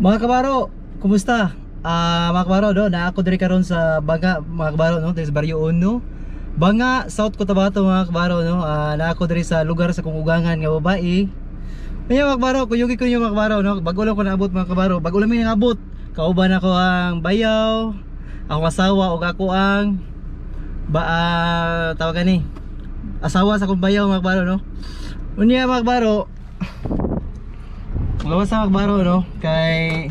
Mga kabaro, kumusta? Mga kabaro, no, naa ako diri karon sa Banga, mga kabaro, no, diri sa Baryo Uno. Banga, South Cotabato, mga kabaro, no. Naa ako diri sa lugar sa kong ugangan nga babae. Kanya, mga kabaro, kuyugi ko niyo, mga kabaro, no. Bago lang ko naabot, mga kabaro, bago lang mi nangabot. Kauban ako ang bayaw, akong asawa ug ako ang ba tawagan ni asawa sa akong bayaw, mga kabaro, no. Unya, mga kabaro, magawas sa mga kabaro, no, kay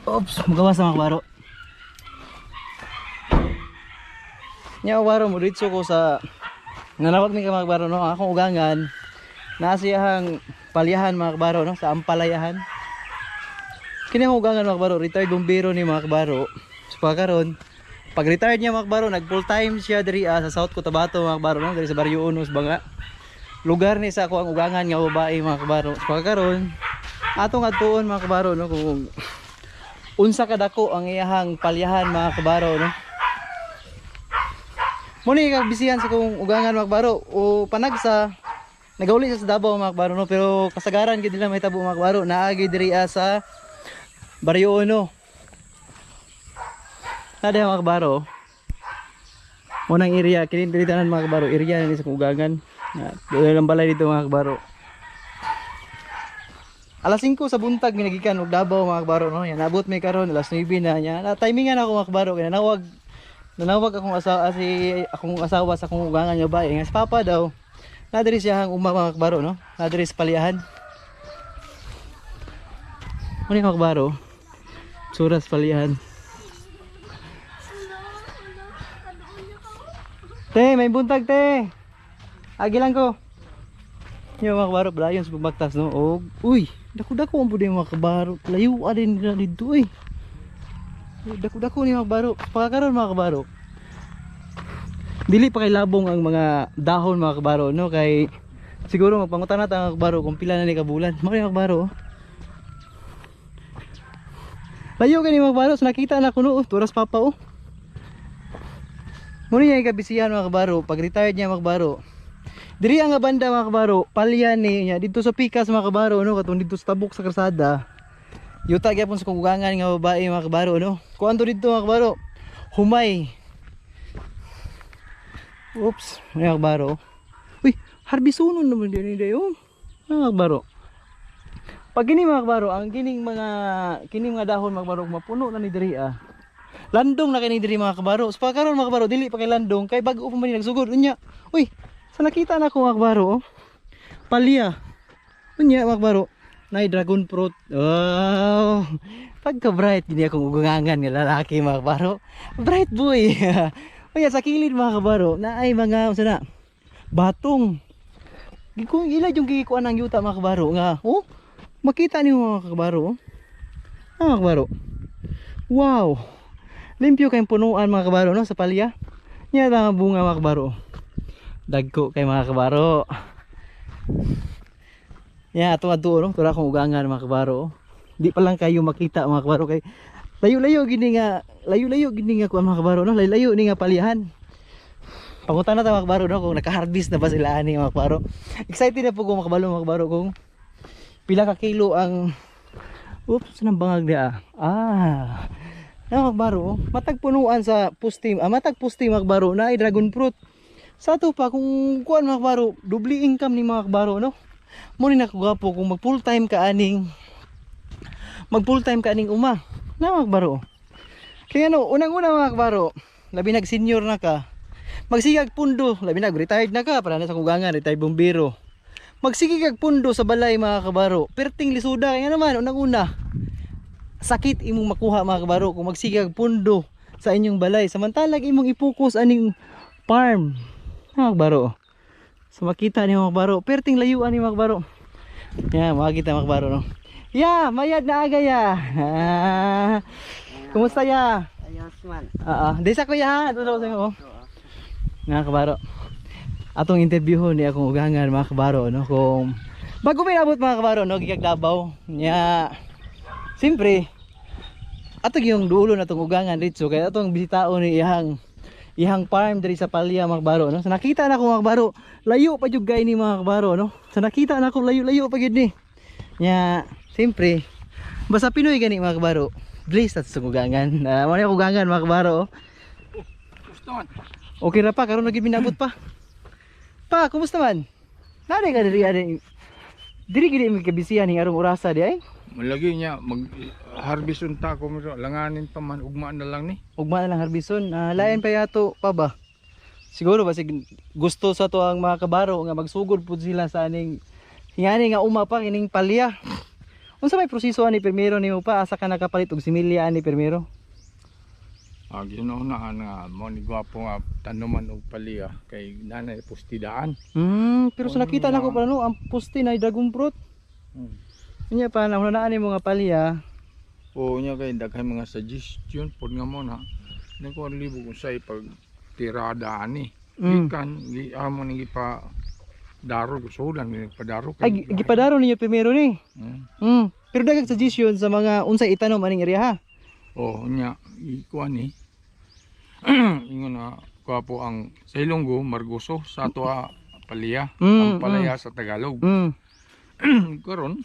oops, magawas sa mga kabaro. Nya, kabaro, mo dito ko sa nanawag ni ka, mga kabaro, no, ang akong ugangan nasa iyahang palyahan, mga kabaro, no, sa ampalayahan. Kini akong ugangan, mga kabaro, retired bombero ni, mga kabaro. So pagkaron, pag retired niya, mga kabaro, nag full time siya diri sa South Cotabato, mga kabaro, no, diri sa Baryo Uno sa Banga. Lugar ni sa ako ang ugangan nga babae, mga kabaro. So pagkaron, atong adtuon, mga kabaro, no, kung unsa kadako ang iyahang palyahan, mga kabaro, no. Muna yung kabisihan sa kong ugangan, mga kabaro, o panagsa nagauli siya sa Davao, mga kabaro, no, pero kasagaran gid nila mahitabo, mga kabaro, naagi diri sa Baryo Uno. Nada, mga kabaro. Munang area kini diri tanan, mga kabaro, area na ni sa kong ugangan. Na, doon lang balay dito, mga kabaro. Alas 5 sa buntag mi nagikan og Davao, mga kabaro, no. Yan abot mi karon alas 9 na nya. Na timingan ako, mga kabaro, kay nanawag akong asawa, si akong asawa sa akong ugangan nga bae nga si papa daw. Na diri siya ang uma, mga kabaro, no. Na diri sa palyahan. Muna, mga kabaro. Suras palyahan. Te, may buntag, te. Agi lang ko. Yung mga kabaro, balayon sa pagbaktas, no? O, uy, dako-dako ang pwede, mga kabaro. Layo din nila dito, eh. Dako-dako ni, mga kabaro. Pagkakaroon, mga kabaro. Dili pa kay labong ang mga dahon, mga kabaro, no? Kay siguro magpangutan na ta, mga kabaro, kung pila na ni kabulan. Mga kabaro, oh. Layo kani, mga kabaro, so nakita na kuno, oh, turas papa, oh. Muna niya ikabisihan, mga kabaro, pag retired niya, mga kabaro. Diri ang nga banda, mga kabaro, palyan ni niya dito sa pikas, mga kabaro, no, katong dito sa tabok sa kalsada. Yuta gyapon sa kugangan nga babae, mga kabaro, no. Kuan to dito, mga kabaro, humay. Oops, mga kabaro. Uy, harbisunon naman din ni oh. Mga kabaro. Pag gini, mga kabaro, ang kining mga kining mga dahon, mga kabaro, mapuno na ni diri ah. Landong na kini diri, mga kabaro. Sa pagkaron, mga kabaro, dili pa kay landong kay bag-o pa man ni nagsugod unya. Uy, sa nakita na ko, mga kabaro, oh. Palya. Unya, mga kabaro, nay dragon fruit. Oh, pagka bright gini akong ugangan nga lalaki, mga kabaro. Bright boy. Unya sa kilid, mga kabaro, naay mga unsa na? Batong. Gikong ila yung gikuan ang yuta, mga kabaro, nga oh, makita niyo, mga kabaro, oh. Ah, mga kabaro. Wow. Limpyo kayong punuan, mga kabaro, no, sa palya. Nya ang bunga, mga kabaro. Dagko kay, mga kabaro. Ya, ato adto, no, tura akong ugangan, mga kabaro. Di pa lang kayo makita, mga kabaro, kay layo-layo gini nga, layo-layo gini nga kuan, mga kabaro, no, layo-layo ni nga palyahan. Pangutan na ta, mga kabaro, no, kung naka-harvest na ba sila ani, mga kabaro. Excited na po ko makabalo, mga kabaro, kung pila ka kilo ang oops nang bangag dia. Ah. Na, mga kabaro, oh, matag punuan sa puste, matag puste, mga kabaro, na ay dragon fruit. Sa ato pa kung kuan, mga kabaro, doble income ni, mga kabaro, no. Mo ni nakugwapo kung mag full time ka aning mag full time ka aning uma. Na, mga kabaro. Kaya ano, unang-una, mga kabaro, labi nag senior na ka. Magsigag pundo, labi nag retired na ka, para na sa kugangan, retired bombero. Magsige kag pundo sa balay, mga kabaro. Perting lisuda kaya naman unang-una. Sakit imong makuha, mga kabaro, kung magsige kag pundo sa inyong balay. Samantalag imong ipokus aning farm. Mga kabaro. So makita ni, mga kabaro, perting layuan ni, mga kabaro. Ya, makita, mga kabaro, no. Ya, mayad na aga ya. Ah, kumusta ya? Ayos man. Ah, di sa kuya ha. Ito sa inyo. Mga kabaro. Atong interviewon ni akong ugangan, mga kabaro, no, kung bago may nabot, mga kabaro, no, gikag Davao. Nya siyempre ato yung dulo na tong ugangan dito kay atong bisitaon ni iyang iyang farm diri sa palya, mga kabaro, no. So nakita na ko, mga kabaro, layo pa jud kay ni, mga kabaro, no. So nakita na ko layo-layo pa gyud ni. Nya, siyempre, basta Pinoy gani, mga kabaro. Blessed at sugugangan. Mo na ugangan, mga kabaro, oh. Gusto man. Okay ra pa, karon lagi minabot pa. Pa, kumusta man? Nari ka diri ani. Diri gid mi kabisihan ning arong orasa di ay. Malagi niya mag harvest unta ko mo langanin pa man, ugma na lang ni. Ugma na lang harbison. Lain pa yato pa ba? Siguro basig gusto sa to ang mga kabaro nga magsugod pud sila sa aning ngani nga uma pa kining palya. Unsa may proseso ani primero nimo pa, asa ka nakapalit og similya ani primero? Ah, Ginoo na nga mo ni gwapo nga tanuman og palya kay nanay pustidaan. Pero sa nakita nako pa no, ang poste na dragon fruit. Unya pa na naan nimo nga palya. Oo niya kay daghan mga suggestion pod nga mo na. Nako ang libo kung say pag tirada ani. Gikan gi amo ni gipa daro gusulan ni padaro. Ay, gipadaro ninyo primero ni. Pero daghang suggestion sa mga unsay itanom aning area ha. Oh, nya ikuan ni. Ingon na gwapo ang sa Ilonggo margoso, sa ato palya, ang palaya sa Tagalog. Karon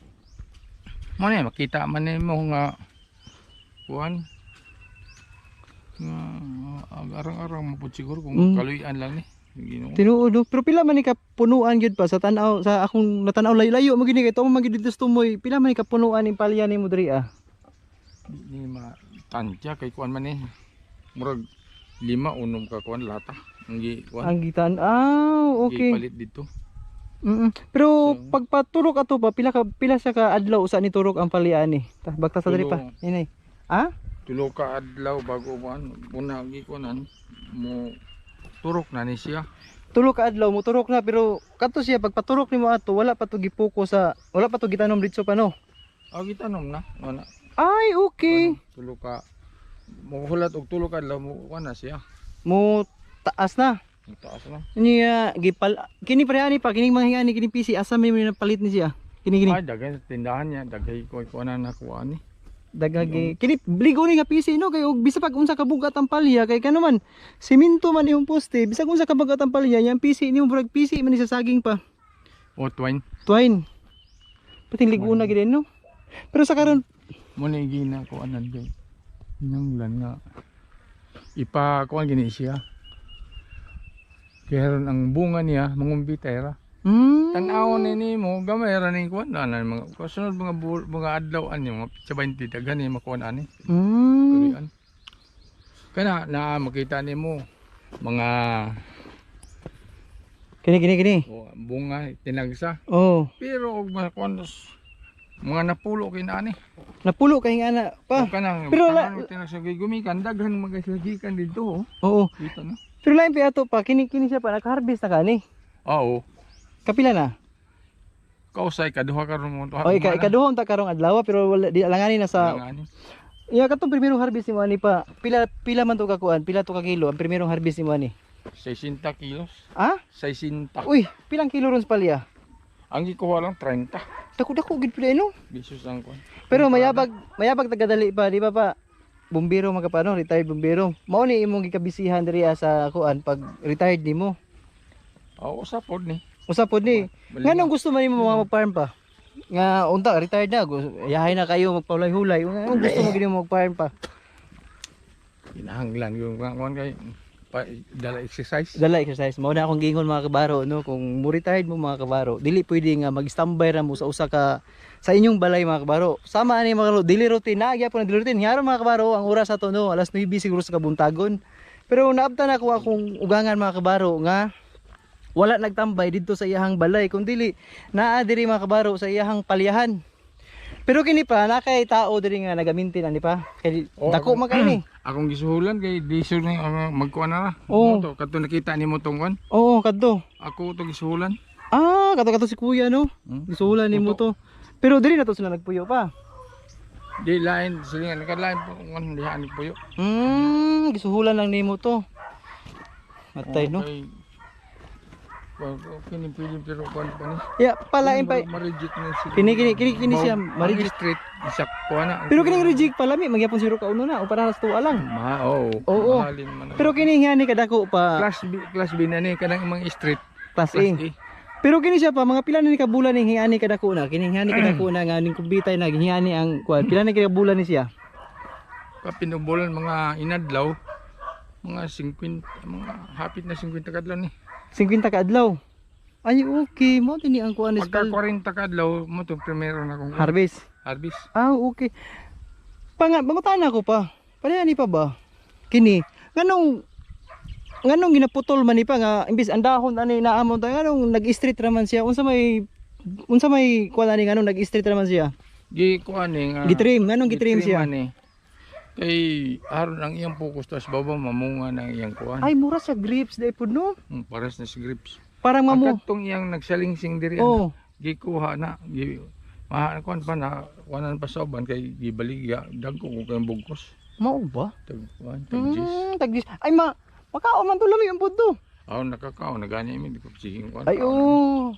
mo na makita man nimo nga kuan nga arang-arang mo pud siguro kung kaluy-an lang ni. Ginoo. Tinuod no. Pero pila man ni ka punuan gyud pa sa tan-aw, sa akong natanaw layo-layo mo gini kay tumo man gyud dito sa tumoy. Pila man ni ka punuan ning palya nimo diri ah? Di ni ma tantya kay kuan man ni. Murag lima unom ka kuan lata ang gi kuan. Ang gitan. Ah, okay. Gipalit dito. Pero So, pagpaturok ato pa, pila ka pila siya ka adlaw usa ni turok ang palya ni? Ta bagta sa diri pa. Tulo. Inay. Ah? 3 ka adlaw bago kuan una gi kuanan mo turok na ni siya. 3 ka adlaw mo turok na, pero kadto siya pagpaturok nimo ato wala pa to gipuko sa wala pa to gitanom didto pa no. Ah, gitanom na wala. Ay, okay. Tulo ka mo hulat og 3 ka adlaw mo kuan na siya. Mo taas na. Ang taas na. Niya gipal kini pre ani pa kining mga hingani kining PC asa may mo napalit ni siya. Kini kini. Ay, daghay sa tindahan niya, daghay ko kuan na nakuha ni. Dagag kini bligo ni nga PC no, kay og bisag pag unsa ka bugat ang palya kay kano man simento man imong poste, bisag unsa ka bugat ang palya yang PC nimo murag PC man ni sa saging pa. O twine. Twine. Pati ligo na gid no. Pero sa karon Mo ni gina kuanan kay hinanglan nga ipa kuan gini siya. Kaya ron ang bunga niya mangumbitay ra. Tan-awon ni nimo gamay ra ning kuan na na mga kasunod mga mga adlaw ani mga 70 daghan ni makuan ani. Tuloyan. Kana na makita nimo mga Kini kini kini. Oh, bunga tinagsa. Oh, Pero og makuan mga napulo kay na ani. Napulo kay nga na pa. O kanang Pero pero tinagsa kay gumikan daghan mga gikan dito oh. Oo. Kita na. Pero lain pa ato pa kini kini siya pa naka-harvest na kani. Oo. Kapila na. Kausay kaduha karon mo. O ikaduhon ta karong adlaw, pero wala di alanganin na sa Iya, katong primerong harvest nimo ani pa. Pila pila man to ka kuan? Pila to ka kilo ang primerong harvest nimo ani? 60 kilos. Ah? 60. Uy, pilang kilo ron sa palya? Ang gikuha lang 30. Dako-dako gid pila no. Bisos ang kuan. Pero mayabag mayabag tagadali pa, di ba pa? Bumbero mga kapano, retired bumbero. Mao ni imong gikabisihan diri ah, sa kuan pag retired nimo. Oo, sa pod ni. Usa pod ni. Balinga. Nganong gusto man nimo mga mag-farm pa? Nga unta retired na, yahay na kayo magpahulay-hulay. Nganong gusto mo gid mo mag-farm pa? Kinahanglan yung kuan kay pa, dala exercise. Dala exercise. Mao na akong giingon, mga kabaro, no, kung mo retired mo, mga kabaro, dili pwede nga mag-standby ra mo sa usa ka sa inyong balay, mga kabaro. Sama ani, mga kabaro, dili routine na gyapon ang dili routine. Ngaro, mga kabaro, ang oras ato no, alas 9 siguro sa kabuntagon. Pero naabtan ako akong ugangan, mga kabaro, nga wala nagtambay didto sa iyahang balay kun dili naa diri, mga kabaro, sa iyahang palyahan. Pero kini pa nakay tao diri nga nagamintin ani pa. Kay Oo, dako man kay ni. Akong gisuhulan kay di sure ni magkuan na ra. Oo. Mo to kadto nakita nimo tong kuan. Oo, kadto. Ako to gisuhulan. Ah, kato kato si kuya no. Gisulan nimo to. Pero diri na to sila nagpuyo pa. Di lain silingan nakalain po kuan diha ni puyo. Gisuhulan lang nimo to. Matay no. Kay kuan kini pili pero kuan pa ni. Ya, palain pa. Ma-reject na sila. Kini kini kini kini siya ma-reject. Street isa kuan na. Pero kining reject palami magyapon siguro ka uno na o para sa tuwa lang. Ma oo. Oo. Mahalin man. Pero kini nga ni kadako pa Class B na ni kanang mga street class class A. A. Pero kini siya pa, mga pila na ni kabulan ning hingani kadako na. Kini hingani kadako na nga ning kumbitay na hingani ang kuan. Pila na ni kabulan ni siya? Kapinubulan mga inadlaw, mga 50, mga hapit na 50 kadlaw ni. 50 ka adlaw. Ay, okay, mo dinhi ang kuan is Pagka 40 kadlaw mo to primero na kong harvest. Harvest. Ah, okay. Panga pangutana ko pa. Pareha ni pa ba? Kini nganong nganong ginaputol man ni pa nga imbis ang dahon ani naamon ta, nganong nag-street raman siya? Unsa may kuan ani, nganong nag-street raman siya? Gi kuan ni nga Gitrim, nganong gitrim siya? Ni. Kay aron ang iyang focus tas baba mamunga ng iyang kuan. Ay, mura sa grapes dai pud, no? Pares na si grips. Parang Ang mamu. kadtong iyang nagsalingsing diri, Oh. gikuha na gi maha kuan pa na kuanan pa sa uban kay gibaligya dagko ko kay bugkos. Mao ba? Tag kuan, tag jis. Tag jis. Ay, ma makaon man to, lami ang pud to. Aw, nakakao na gani mi di ko sige kuan. Ay, oh.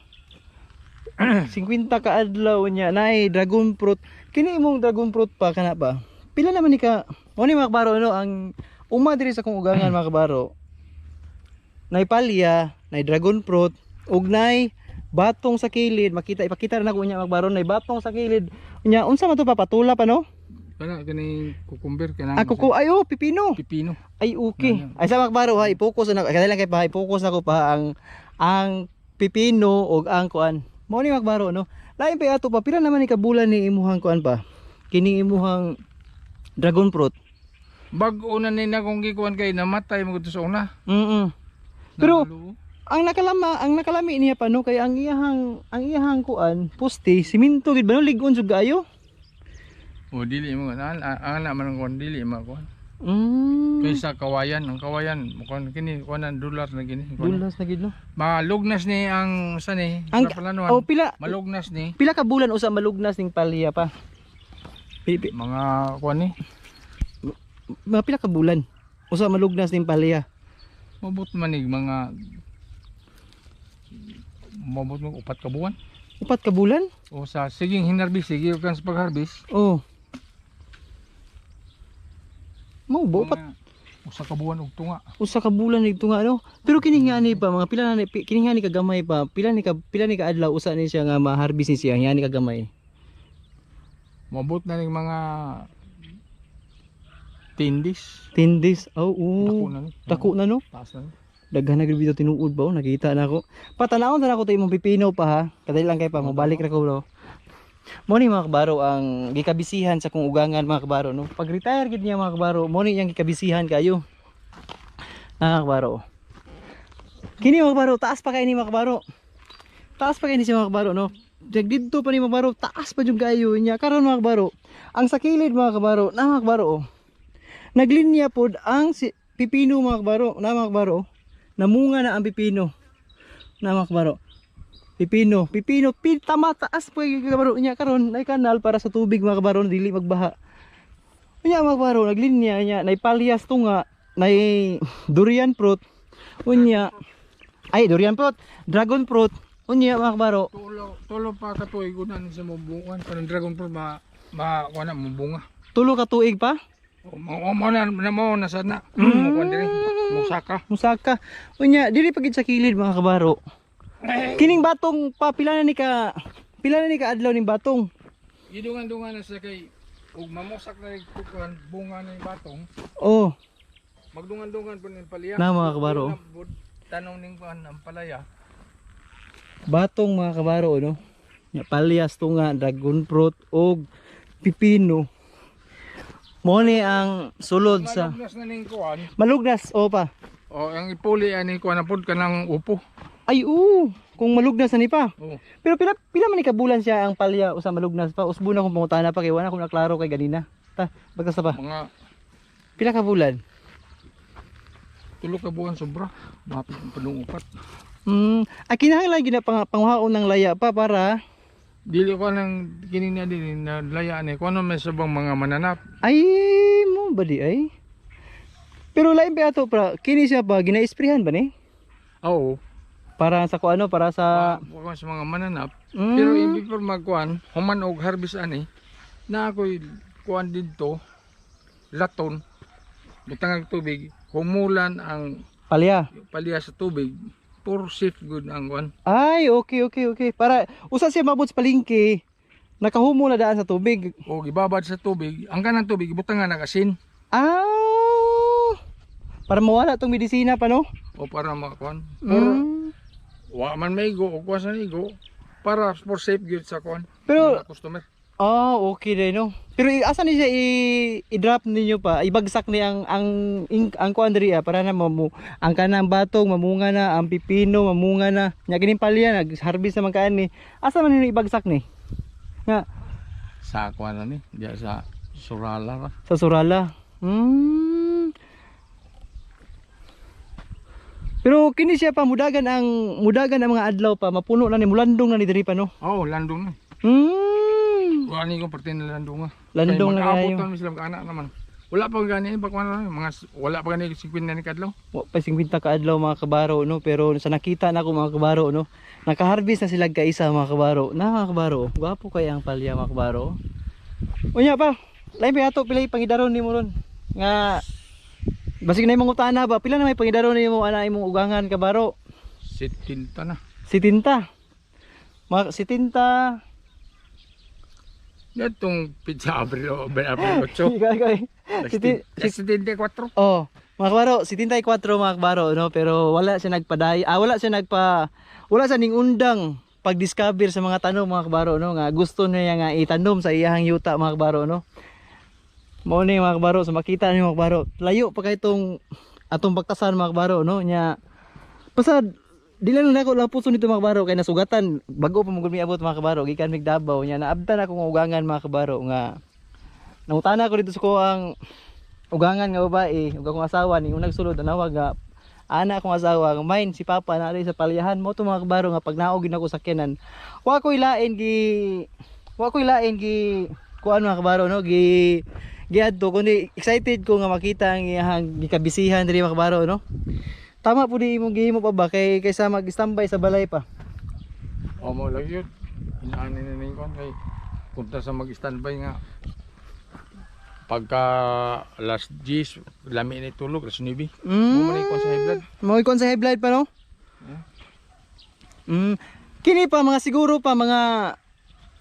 50 ka adlaw niya nay dragon fruit. Kini imong dragon fruit pa kana pa. Pila naman ni ka mo ni, mga kabaro, no? Ang uma diri sa kong ugangan, mga kabaro. Nay palya, nay dragon fruit, ug nay batong sa kilid. Makita, ipakita na nako niya, mga kabaro, nay batong sa kilid. Nya unsa man to pa, patula pa, no? Kana kani cucumber kana. Ako ko ay, oh, pipino. Pipino. Ay, okay. Ay, sa mga kabaro ha, i-focus na kada lang kay pa, i-focus na ko pa ang pipino ug ang kuan. Mao ni, mga kabaro, no. Lain pa ato pa, pila naman ni kabulan ni imuhang kuan pa? Kining imuhang dragon fruit. Bag-o na ni na kung gikuan kay namatay mo sa una. Pero Nahalo. ang nakalami niya pa, no, kay ang iyahang kuan, poste, siminto gid ba, no, lig-on jud kaayo. O dili mo na ang na man ang kuan, dili mo kuan. Kaysa kawayan, ang kawayan kuan kini kuan ang dolyar na gini. Kuan. Dulas na gid, no. Malugnas ni ang sa ni Ang palanuan. Oh, pila Malugnas ni pila ka bulan usa malugnas ning palya pa? Mga kuan ni. Mga pila ka bulan usa malugnas ning palya? Mabot manig mga mabot mo 4 ka buwan. 4 ka bulan? O sa siging hinarbis, sige kan sa pag-harvest. Oh. Mao ba upat Mga 1 ka buwan og tunga. 1 ka bulan dito nga, ano? Pero kini nga ni pa mga pila na ni kini nga ni kagamay pa, pila ni ka adlaw usa ni siya nga ma-harvest ni siya nga ni kagamay? Mabot na ning mga 10 days. 10 days. Oh, oo. Dako na ni. Dako na, no. Taas na ni. Daghan na gid bitaw tinuod ba, oh, nakita na ako. Patanawon na ako to imong pipino pa ha. Kadali lang kay pa mobalik ra ko, bro. Mo ni, mga kabaro, ang gikabisihan sa kong ugangan, mga kabaro, no. Pag retire gid niya, mga kabaro, mo ni iyang gikabisihan kayo. Mga kabaro. Kini, mga kabaro, taas pa kay ni, mga kabaro. Taas pa kay ni siya, mga kabaro, no. Dag didto pa ni, mga kabaro, taas pa jud kayo niya. Karon, mga kabaro, ang sa kilid, mga kabaro, na mga kabaro, oh. Naglinya pod ang si, pipino, mga kabaro, na mga kabaro, oh. Namunga na ang pipino. Na, mga kabaro. Pipino, pipino, pita mataas pa yung kabaro niya. Karon nay kanal para sa tubig, mga kabaro, dili magbaha. Unya, mga kabaro, naglinya niya, nay palyas tunga, nay durian fruit. Unya ay durian fruit, dragon fruit. Unya, mga kabaro, Tulo tulo pa ka tuig una ni sa mabungan kanang dragon fruit ma ma kuan na mabunga. 3 ka tuig pa. O mo mo na na mo na sad na. Mo kuan diri. Musaka. Musaka. Unya dili pa gid sa kilid, mga kabaro. Kining batong pa, pila na ni ka adlaw ning batong? Gidungan-dungan na sa kay ug mamusak na yung kuan bunga na yung batong. Oh, Magdungan-dungan po ning palaya. Na, mga kabaro. Tanong ning kuan ang palaya. Batong, mga kabaro, no. Nya palyas tunga, dragon fruit og pipino. Mo ni ang sulod sa Malugnas na ning kuan. Malugnas o pa. O ang ipuli ani kuan na pud kanang upo. Ay oo, kung malugnas na ni pa. Oh. Pero pila pila man ni ka bulan siya ang palya usa malugnas pa? Usbo na kung pangutana pa kay wala akong naklaro kay ganina. Ta, bagtas na pa. Mga Pila ka bulan? 3 ka buwan sobra. Mapit ang padung 4. Ay kinahanglan gid na panguhaon ng laya pa para Dili ko nang kini na dili na laya ani kuan may sabang mga mananap. Ay mo ba di ay? Pero lain pa ato pra, kini siya pa gina-sprayhan ba ni? Oo. Para sa kuano, para sa Kuan sa mga mananap. Pero before magkuan, human og harvest ani, na ako'y kuan didto laton, butangag tubig, humulan ang Palya. palya sa tubig. For safe good ang kuan. Ay, okay. Para usa siya mabot sa palengke, nakahumo na daan sa tubig. O gibabad sa tubig, ang kanang tubig ibutangan ng asin. Ah! Para mawala tong medisina pa, no? O para makuan. For wa man maigo o kuan sa igo para for safe good sa kuan. Pero mga customer. Ah, okay din, no. Pero asa ni siya i-drop ninyo pa? Ibagsak ni ang kuan diri ah, para na mamu ang kanang batong mamunga na, ang pipino mamunga na. Nya kining palya nag-harvest na man kaan ni. Asa man ninyo ibagsak ni? Nga Sa kuan na ni, diya sa Surala ra. sa Surala. Pero kini siya pa mudagan ang mga adlaw pa, mapuno na ni, mulandong na ni diri pa, no. Oh, landong na. Kuan ni ko parte na landong ah. Landong Kay na mag-abot kayo. na sila mag-anak naman. Wala pa gani ba kuan na mga wala pa gani 50 ni kadlaw. Wa pa 50 ka adlaw, mga kabaro, no, pero sa nakita na ako, mga kabaro, no, nakaharvest na sila kaisa, mga kabaro na, mga kabaro. Gwapo kay ang palya, mga kabaro. Unya pa, lain pa ato, pila pangidaron nimo ron nga basig na imong utana ba, pila na may pangidaron nimo ana imong ugangan, kabaro? 70 na. Si Tinta, mga si Tinta. Netong pizza Abril o Abril 8. Ikaw, ikaw. Si, 74. Oh, mga kabaro, 74, mga kabaro, no, pero wala siya nagpaday, ah, wala siya ning undang pag-discover sa mga tanom, mga kabaro, no, nga gusto niya nga itanom sa iyahang yuta, mga kabaro, no. Mao ni, mga kabaro, so makita niyo, mga kabaro, layo pa kay itong atong bagtasan, mga kabaro, no, nya basta di lang nako lapuso nito, mga kabaro, kay nasugatan, bago pa mo miabot, mga kabaro, gikan mig Davao, nya naabtan ako nga ugangan, mga kabaro, nga nangutana ko dito sa kuang ugangan nga babae ug akong asawa ni unang sulod nawag nga ana akong asawa nga mine si papa na sa palyahan mo to, mga kabaro, nga pag naog gid ako sakyanan, wa ko'y lain gi kuan, mga kabaro, no, gi giadto kundi excited ko nga makita ang iyahang gikabisihan diri, mga kabaro, no. Tama po di imong gihimo pa ba kay kaysa mag-standby sa balay pa? O mo lagi yun. Inaani na ning kuan kay punta sa mag-standby nga pagka last 10 lami ni tulog alas 9. Mo man kuan sa high blood. Mo kuan sa high blood pa, no? Kini pa mga siguro pa mga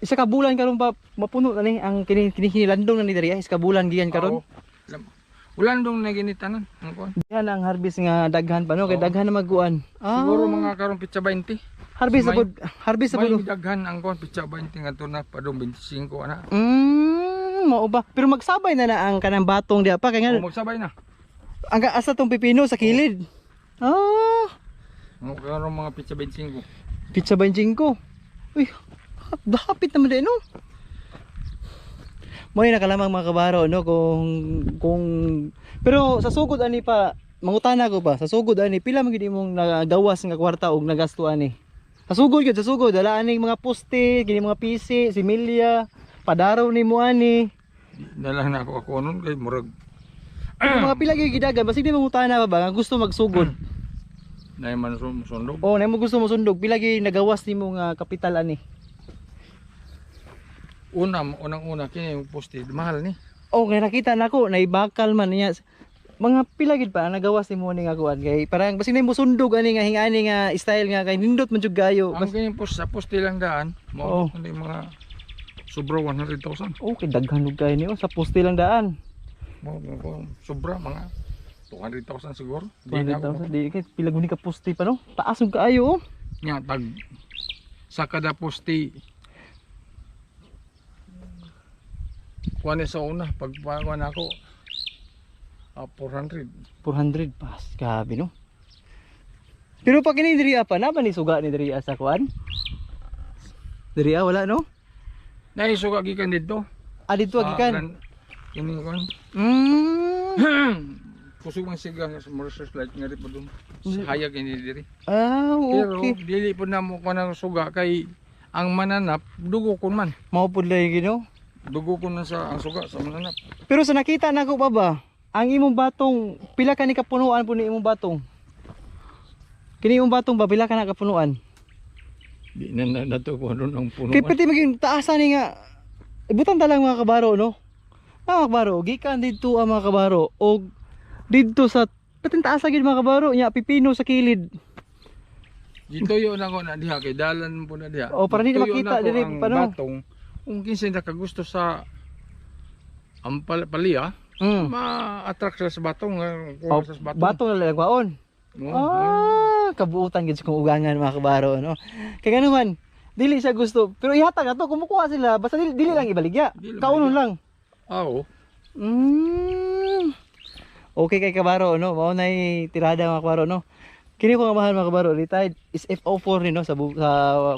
isa ka bulan karon pa mapuno na ni ang kini kini kinilandong na ni diri, isa ka bulan giyan karon. Oo. Ulan dong na ginitanan ang kuan. Yan ang harvest nga daghan pa, no, kay Oo. daghan na magkuan. Ah, Siguro mga karon pitsa 20. Harvest na May- pud, harvest na May pud. daghan ang kuan pitsa 20 nga to na padong 25 ana. Mao ba? Pero magsabay na na ang kanang batong diha pa kay nga O magsabay na. ang asa tong pipino sa kilid. Ah, Ang karon mga pitsa 25. Pizza 25. Uy, hapit naman din, no? Mo ni nakalamang, mga kabaro, no, kung pero sa sugod ani pa, mangutana ko pa sa sugod ani, pila man gid imong nagawas nga kwarta og nagasto ani sa sugod gyud, sa sugod dala ani mga poste kini, mga PC similya, padaraw nimo ani? Di na lang na ako ako nun kay murag Mga pila gyud gidagan, basig di mangutana pa ba nga gusto magsugod? Na man sundog. Oh, na mo gusto mo sundog, pila gyud nagawas nimo nga kapital ani? Una, unang-una kini yung poste mahal ni. Oh, kaya nakita na ako, naibakal man niya. Mga pila gid pa ang nagawas nimo ni nga kuan kay parang basig na mo sundog ani nga hingani nga style nga kay nindot man jud gayo. Ang kini poste sa poste lang daan, Oo. mo kundi mga sobra 100,000. Okay, daghan og kayo niyo sa poste lang daan. Mo ko sobra mga 200,000 siguro. Di na ako. 200,000 di kay pila guni ka poste pa, no? Taas og kaayo oh. Nya tag sa kada poste kuan ni sa una pag kuan ako 400. 400 pas, grabe, no. Pero pag kini diri pa na ba ni suga ni diri sa kuan? Diri wala, no? Naisuga gikan didto. Ah, dito Sa gikan. Kini kuan. Kusog man siga nga sa Mauritius Light nga rin po dun. Sa hayag ini diri. Ah, Pero okay. dili po na mo kuan ang suga kay ang mananap dugo kun man. Mao pud lagi, no. Dugo kun man sa ang suga sa mananap. Pero sa nakita nako pa ba, ang imong batong, pila ka ni kapunuan po ni imong batong? Kini imong batong ba, pila ka na kapunuan? Di na na nato ko ano ang puno. Kay pati maging taasan ni nga, ibutan ta lang, mga kabaro, no? Ah, mga kabaro, gikan didto ang mga kabaro, og didto sa pating taasa gid, mga kabaro, nya pipino sa kilid. Gituyo na ko na diha kay dalan po na diha. Oh, para di na Gituyo makita ko diri ang pa, no? batong kung kinsa nakagusto sa ang palya, ma-attract sila sa batong, Oh, kuha sa batong. batong na lang kwaon. Oo. Ah, kabuutan gid sa kong ugangan, mga kabaro, no. Kay man, dili siya gusto, pero ihatag ato kumukuha sila basta dili, dili lang ibaligya. Dili lang Kaunon ibaligya. lang. Ah, oo. Okay kay kabaro, no. Mao nay tirada, mga kabaro, no. Kini ko nga mahal, mga kabaro, retired is FO4 ni, no, sa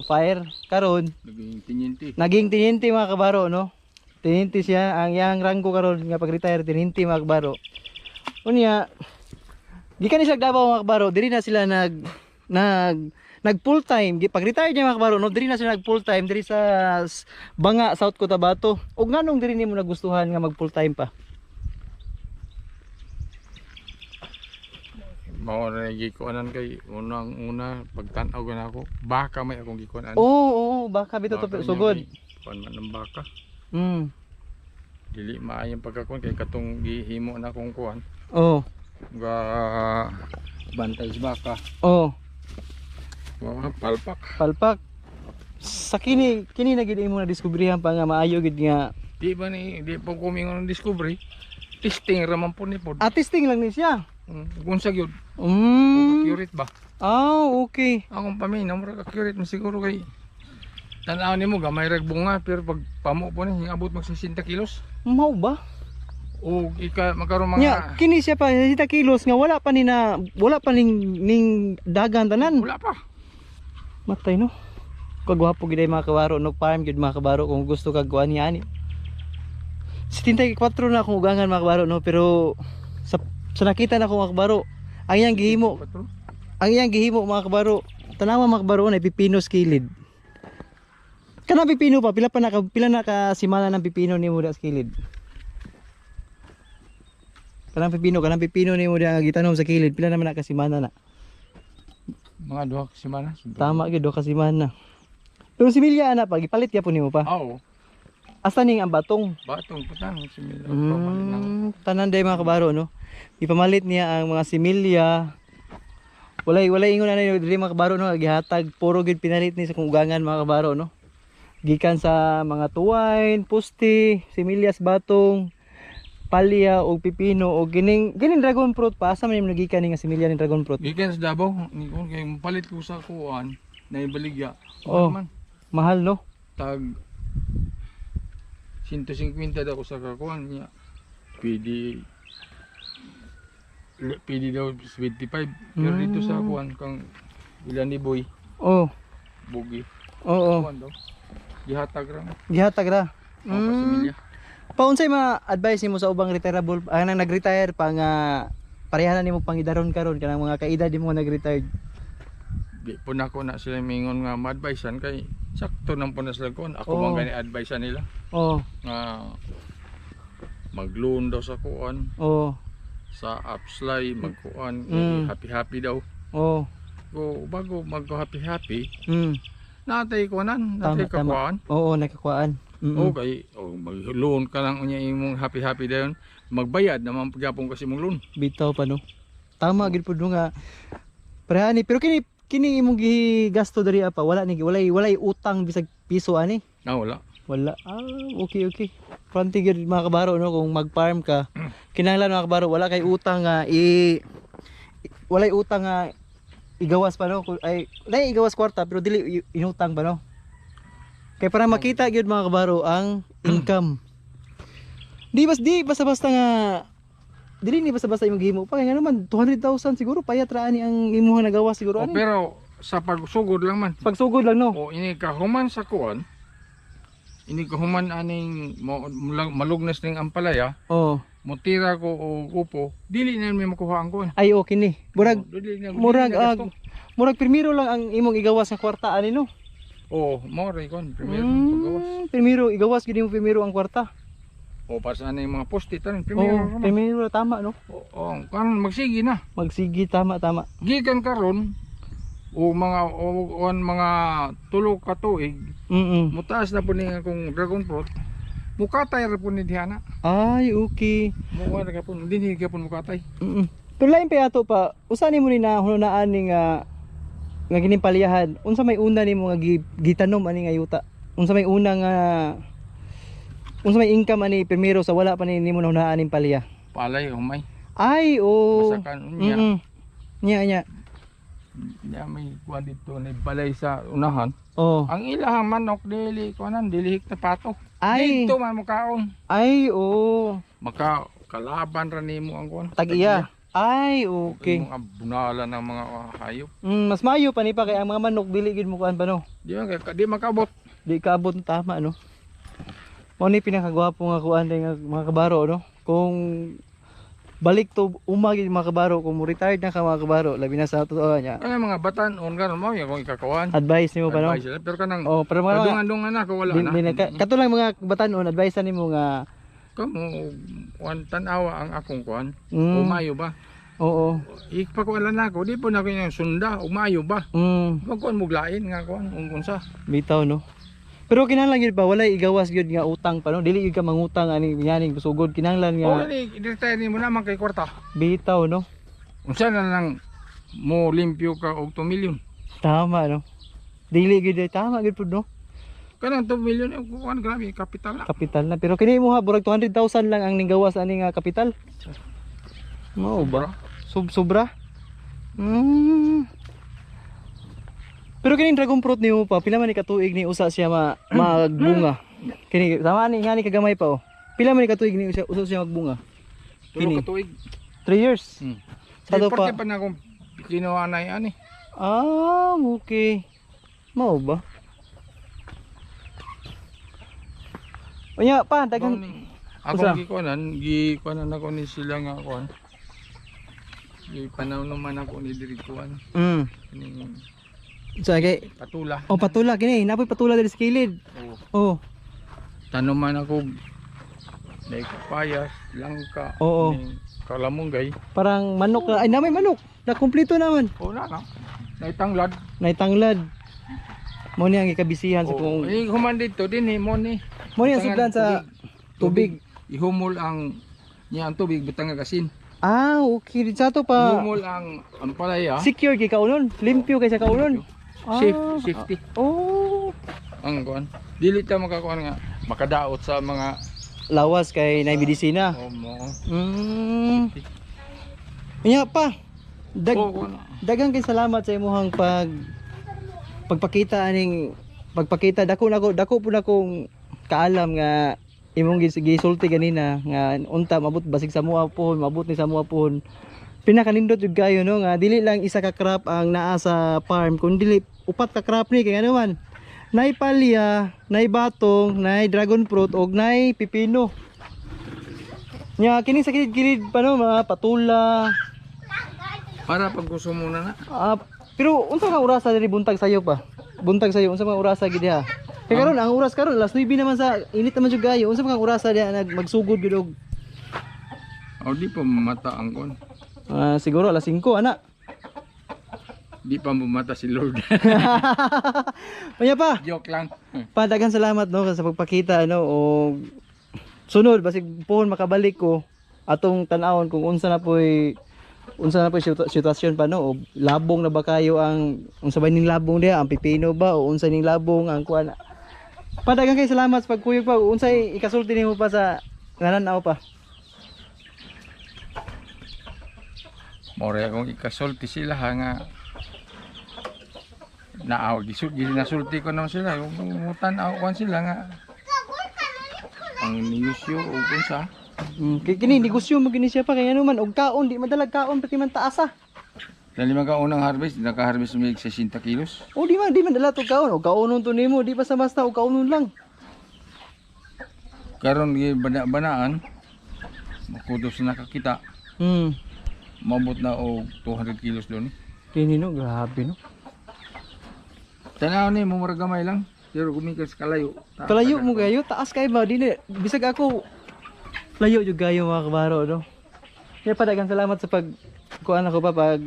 fire karon Naging tinyente. naging tiniente, mga kabaro, no. Tiniente siya ang iyang ranggo karon nga pag-retire, tiniente, mga kabaro. Unya gikan ni siya Davao, mga kabaro, diri na sila nag nag nag full time. Pag-retire niya, mga kabaro, no, diri na sila nag full time diri sa Banga, South Cotabato. Ug nganong diri nimo nagustuhan nga mag full time pa? Mao na gikuanan kay unang una pagtan-aw na ako, baka may akong gikuanan. Oo, oo, baka bitaw to Baka niya sugod. may kuan man ng baka. Dili maayong pagkakuan kay katong gihimo na akong kuan. Ga bantay sa baka. Wa palpak. Palpak. Sa kini kini na gid imo na diskubrihan pa nga maayo gid nga? Di ba ni di pa ko mingon ng discovery. Testing ra man po ni pod. Ah, testing lang ni siya. Kung sa gyud, accurate ba? Ah, okay. Akong paminaw mura accurate man siguro kay tan-aw nimo gamay rag bunga pero pag pamo po ni abot mag 60 kilos. Mao ba? O ika magkaroon mga Nya, kini siya pa 60 kilos nga wala pa ni na wala pa ning dagan tanan. Wala pa. Matay, no. Kagwapo gid ay, mga kabaro, no, farm gid, mga kabaro, kung gusto kag kuan ni ani. 74 na akong ugangan, mga kabaro, no, pero sa nakita na ko, mga kabaro, ang iyang gihimo, Patro. ang iyang gihimo, mga kabaro, tanawa, mga kabaro, na pipino sa kilid. Kanang pipino pa, pila na ka simana ng pipino nimo da sa kilid? Kanang pipino nimo da nga gitanom sa kilid, pila naman na ka simana na? Mga 2 ka semana. Tama gyud, 2 ka semana. Pero similya ana pa, gipalit gyapon nimo pa? Oo. Asa ning ang batong? Batong putan similya. Pamalit na. Tanan day, mga kabaro, no. Ipamalit niya ang mga similya. Walay ingon ana diri, mga kabaro, no, gihatag puro gyud pinalit ni sa kung ugangan, mga kabaro, no. Gikan sa mga tuwain, pusti, similyas, batong, palya og pipino og kining dragon fruit pa, asa man nimo nagikan ni nga similya ning dragon fruit? Gikan sa Davao, ni ko kay palit ko sa kuan na ibaligya. Oh. Man, Mahal, no? tag 150 daw ko sa kakuan niya. Pwede pwede daw 75 pero dito sa kuan kang ilan ni Boy Bugi kuan daw gihatag ra. Gihatag ra. Mm. Pasimilya. Paunsay mga advice nimo sa ubang retirable ang nang nag-retire pa nga pareha na nimo pangidaron karon, kanang mga kaedad nimo nga nag-retired? Di po na ako na sila mingon nga ma-advisean kay sakto nang po na sila kuan ako man gani advisean nila nga mag-loan daw sa kuan sa upsly magkuan, happy happy daw ko bago mag happy happy natay kuanan, natay Tama, tama. kakuan. Oo, nakakuan. Okay, oh, mag-loan ka lang unya imong happy happy dayon, magbayad naman pagyapon kasi imong loan. Bitaw pa, no. Tama gid pud nga. Pareha ni, pero kini kini imong gigasto diri pa, wala ni walay utang bisag piso ani? Ah, wala. Wala. Ah, okay. Pranti gyud, mga kabaro, no, kung mag-farm ka. Kinahanglan, mga kabaro, wala kay utang nga walay utang nga igawas pa, no. Ay, walay igawas kwarta pero dili inutang pa, no. Kay para makita gyud, mga kabaro, ang income. Di basta-basta nga dili ni basta-basta imong gihimo pa kay ngano man 200,000 siguro payat ra ani ang imuha nagawa siguro Oh, ani. pero sa pagsugod lang man. Pagsugod lang, no. O ini kahuman sa kuan, ini kahuman aning malugnas ning ampalaya, mutira ko o kupo, dili na may makuha ang kuan. Ay, okay ni. Murag Oh, dili na, dili murag na gasto. Murag primero lang ang imong igawas nga kwarta ani, no. Oh, mo ra kuan primero paggawas. Primero igawas gid mo primero ang kwarta. O para sa aning mga poste tanan primero Oo, ra man. primero tama, no. Oh, karon magsige na. Magsige, tama, tama. Gikan karon o mga o, on mga 3 ka tuig, mutaas na po ni akong dragon fruit. Mukatay ra po ni dihana. Ay, okay. Mukuha ra po, dinhi gyapon mukatay. Pero lain pa ato pa, usa nimo ni na hununaan ni nga nga kining palyahan, unsa may una nimo nga gitanom ani nga yuta? Unsa may una nga, unsa may income ani primero sa wala pa ni nimo nahunaan ning palya? Palay humay. Ay, oh. Masakan unya. Nya nya. Nya may kuan dito na balay sa unahan. Oh. Ang ilahang manok dili kuanan, dili na pato. Ay. Dito man mukaon. Ay, oh. Maka kalaban ra nimo ang kuan. Tag-iya. Ay, okay. Imong abunalan ng mga hayop. Mas maayo pa ni pa kay ang mga manok dili gid mo kuan pa, no. Di man kay di makabot. Di kaabot, tama, no. Mao ni pinakagwapo nga kuan nga mga kabaro, no. Kung balik to uma gid, mga kabaro, kung mo retired na ka, mga kabaro, labi na sa totoo niya. Kaya mga batan-on karon mao yung akong ikakawan. Advice nimo pa, no. Advice sila. Pero kanang Oh, pero mga kadungan-dungan na ako wala di, na. di na kato lang mga batan-on, advice nimo nga Kamo kuan, tan-awa ang akong kuan. Umayo ba? Oo. Ipakuan na ako, di po na ko yung sunda, umayo ba? Magkuan muglain nga kuan ung unsa. Bitaw, no. Pero kinahanglan gyud ba walay igawas gyud nga utang pa, no. Dili gyud ka mangutang ani yaning sugod, kinahanglan O nga ni retire nimo naman kay kwarta. Bitaw, no. Unsa na lang mo limpyo ka og 2 million. Tama, no. Dili gyud eh, tama gyud pud, no. Kanang 2 million eh, kuan grabe kapital na. Kapital na. Pero kini mo ha, burag 200,000 lang ang ninggawas ani nga kapital. Mao ba? Sobra. Pero kining dragon fruit nimo pa, pila man ni katuig ni usa siya magbunga? Kini tama ni nga ni kagamay pa, oh. Pila man ni katuig ni usa siya magbunga? Tulo Kini. ka tuig. 3 years. Sa Sa to pa. pa na akong kinuha na ani. Ah, okay. Mao ba? Unya pa, daghang Usa? Akong gikuanan, gikuanan ako ni sila nga kuan. Gipanaw naman ako ni diri kuan. Kining Sa kay patula. Oh, patula kini, napoy patula diri sa kilid. Oh. Oh. Tanuman ako may kapayas, langka, Oo. ning kalamunggay. Parang manok na. Ay, namay manok. Nakumpleto naman. O na na. Naitanglad. Naitanglad. Mo ni ang ikabisihan sa Oh, kung eh, human dito din eh, mo ni. mo ni ang Butangan sudlan sa tubig. Ihumol ang niya ang tubig butang nga asin. Ah, okay. Di sa to pa. Ihumol ang ampalaya. Secure kay kaunon. Limpyo kay sa kaunon. Ah, Safe, safety. Oh. Ang kuan. Dili ta makakuan nga makadaot sa mga Lawas kay nay medisina. oh, mo. Unya pa. Dag Oh, kuan. Daghang kay salamat sa imuhang pagpakita aning pagpakita, dako na ko, dako po na kong kaalam nga imong gisulti ganina nga unta mabot basig sa mua pohon, mabot ni sa mua pohon. Pinakanindot jud kayo, no, nga dili lang isa ka crop ang naa sa farm kun dili upat ka crop ni, kay ano man, nay palya, nay batong, nay dragon fruit og nay pipino. Nya kini sa kilid-kilid pa, no, mga patula. Para pag gusto mo na na. Ah, pero unsa ka orasa diri buntag sayo pa? Buntag sayo, unsa mga orasa gid diha? Kay karon ang oras karon alas 9 naman sa init naman jud kayo. Unsa mga orasa diha nag magsugod gud og O di pa mamata ang kuan. Ah, siguro alas 5 ana. Di pa mamata si Lord. Unya pa. Joke lang. Pa, daghan salamat, no, sa pagpakita, no, o sunod basig pohon makabalik ko atong tan-awon kung unsa na po'y sitwasyon pa, no, o labong na ba kayo, ang unsa ba ning labong diha, ang pipino ba o unsa ning labong ang kuan pa. Daghan kay salamat sa pagkuyog pa. Unsay ikasulti nimo pa sa nananaw pa? More akong ikasulti sila ha nga naaw gisul ginasulti ko naman sila kung tan-aw kuan sila nga ang negosyo o unsa. Kay kini negosyo mo gini siya pa, kay ano man og kaon di madalag kaon pati man taas ah. Dali ka unang harvest, naka-harvest mig 60 kilos. O di man dala to kaon, og kaonon to nimo, di basta basta og kaonon lang. Karon gi bana-banaan makudos na nakakita, maabot na og 200 kilos doon. Kini, no, grabe, no. Tanaw ni mo murag gamay lang pero gumikan sa kalayo. Kalayo mo kayo, taas kay ba dili bisag ako layo jud kayo, mga kabaro, no. Kaya pa daghang salamat sa pag kuan ako pa pag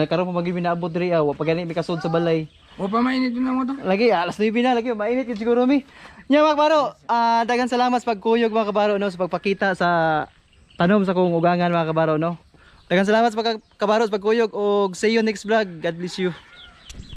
karon pa maging minaabot diri ah, wa pa gani mi kasud sa balay. O pa mainit na mo to. Lagi alas 9 na lagi mainit yun siguro mi. Nya mga kabaro, ah, daghang salamat sa pagkuyog, mga kabaro, no, sa pagpakita sa tanom sa kong ugangan, mga kabaro, no. Daghang salamat sa pagkabaro sa pagkuyog og see you next vlog. God bless you.